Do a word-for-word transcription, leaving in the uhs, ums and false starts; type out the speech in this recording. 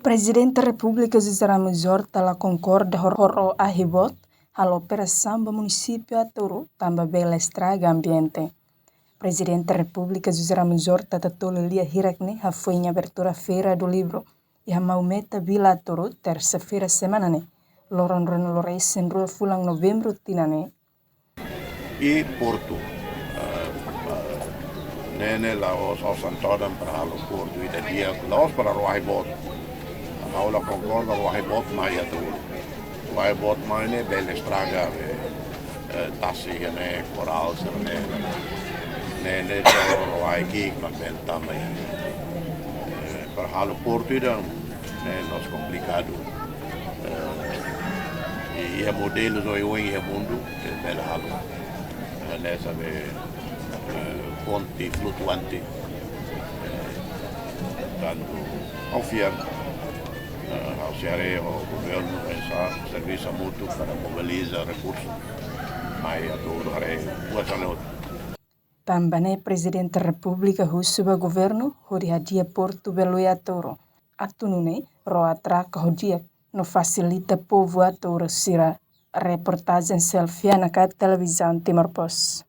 Prezidente Repúblika José Ramos Horta la konkorda ho ro-, ro-, ahi boot halo operasaun ba munisípiu Ataúro tanba bele estraga ambiente. Prezidente Repúblika José Ramos Horta tatoli lia hirak ne'e hafoin abertura Feira do Livro iha Maumeta, Vila Ataúro, tersa-feira semana ne'e, loron ruanulu-resin-rua fulan Novembru tinan ne'e. I portu, eh, eh, ne'e ne'e la'ós osan todan para halo portu ida di'ak, la'ós para ro ahi boot. Ha'u la konkorda ro ahi boot mai Ataúro. Ro ahi boot mai ne'e bele estraga, eh, eh, tasi iha ne'e, korál sira-ne'e. Ne'e ne'e só ro ahi ki'ik mak bele tama iha ne'e. Eh, para halo portu ida, ne'e la'ós komplikadu. Eh, i, iha modelu oioin iha mundu, eh, bele halo. Eh, hanesan be, eh, ponte flutuante. Eh, portantu, ha'u fiar, eh, ha'u sei haree ho governu, eh, sa-, servisu hamutuk para mobiliza rekursu mai Ataúro, haree buat sira-ne'e hotu. Tanba ne'e Prezidente Repúblika husu ba governu hodi hadi'a portu Beloia Ataúro, atu nune'e ro atraka ho di'ak no fasilita povu Ataúro sira. Reportajen Selviana Kat, Televizaun Timor Post.